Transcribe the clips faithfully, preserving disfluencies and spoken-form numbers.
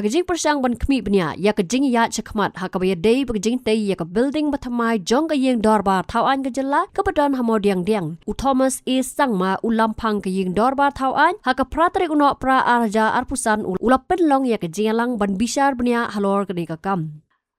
Ka jingpyrshang ban khmih bniah ïa ka jingïaid shakhmat ha kaba ïadei bad ka jingtei ïa ka building bathymmai jong ka ïing dorbar thaw aiñ ka jylla kaba don ha Mawdiangdiang, u Thomas A Sangma, u lamphang ka ïing dorbar thaw aiñ, ha ka phra tarik u Nohprah ar hajar arphew san u la pynlong ïa ka jingïalang ban bishar bniah halor kane ka kam.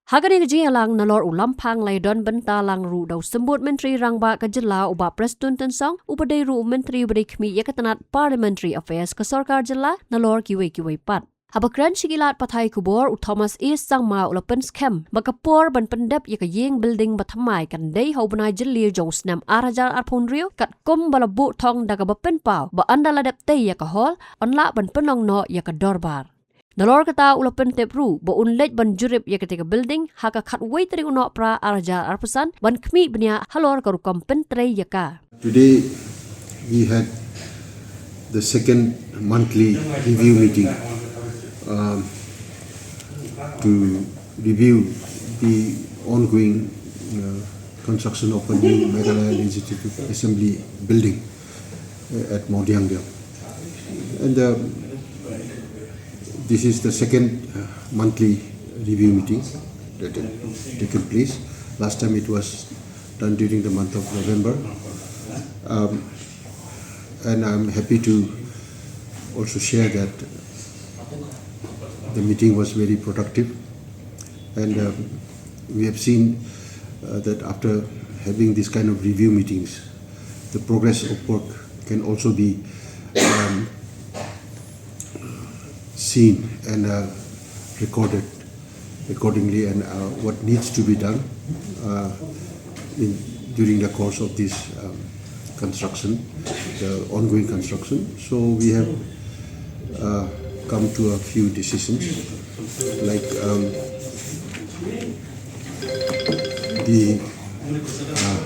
Ha kane ka jingïalang, nalor u lamphang la ïadon bynta lang ruh da u Symbud Myntri Rangbah ka jylla, u Bah Prestone Tynsong, uba dei ruh u Myntri ba dei khmih ïa ka tnat Parliamentary Affairs ka sorkar jylla, nalor kiwei kiwei pat. Haba kren sha ki lad pathai khubor, u Thomas A Sangma u la pynskhem ba ka por ban pyndep ïa ka ïing building bathymmai kan dei ha u bnai Jylliew jong u snem ar hajar arphew hynriew, katkum ba la buh thong da kaba pynpaw ba ynda la dep tei ïa ka hall, yn lah ban pynlong noh ïa ka dorbar. Nalor kata, u la pyntip ruh ba un leit ban jurip ïa katei ka building ha ka khatwei tarik u Nohprah ar hajar arphew san ban khmih bniah halor ka rukom pyntrei ïa ka. Today, we had the second monthly review meeting, um, to review the ongoing, uh, construction of a new Meghalaya Legislative Assembly building, uh, at Mawdiangdiang. And, uh, this is the second, uh, monthly review meeting that had taken place. Last time it was done during the month of November. Um, and I'm happy to also share that the meeting was very productive. And, um, we have seen, uh, that after having this kind of review meetings, the progress of work can also be, um, seen and, uh, recorded accordingly, and, uh, what needs to be done, uh, in, during the course of this, um, construction, the ongoing construction. So we have, uh, come to a few decisions, like, um, the, uh,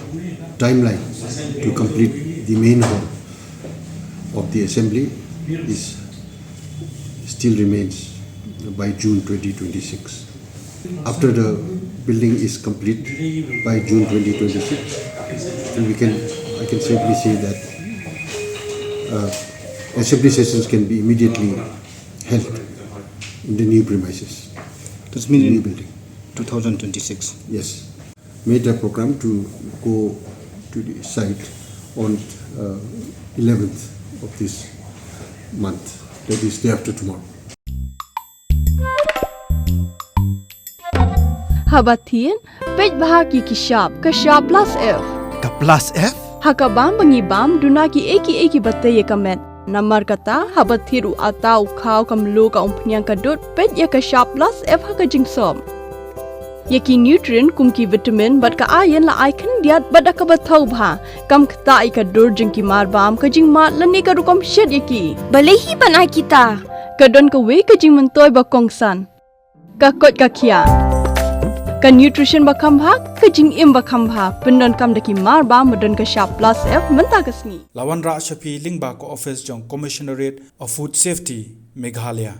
timeline to complete the main hall of the assembly is still remains by June twenty twenty-six. After the building is complete by June twenty twenty-six, then we can, I can safely say that, uh, assembly sessions can be immediately held in the new premises, Does mean new in building. Two thousand twenty-six? Yes. Made a program to go to the site on, uh, eleventh of this month, that is day after tomorrow. Haba thied, peit bha ki ki shap, ka shap plus F. Ka plus F? Ha ka bam ba ngi bam, duna ki ei ki ei kiba tei ïa ka met. Namar kata, haba thied u atta, u khaw, ka mluh, ka umphniang, ka dud, peit ïa ka shap plus F ha ka jingsop. Ïa ki nutrient kum ki vitamin bad ka iron la ai khyndiat bad da kaba thaw bha, kam ktah ïa ka dur jong ki marbam, ka jingmad lane ka rukom shet ïa ki. Balei hi ban ai kita? Ka don kawei ka jingmyntoi ba kongsan. Ka koit ka khiah. Ka nutrition ba kham bha, ka jingim ba kham bha, pyndonkam da ki marbam ba don ka shap plus F mynta ka sngi. La wanrah sha phi lyngba ka office jong Commissionerate of Food Safety, Meghalaya.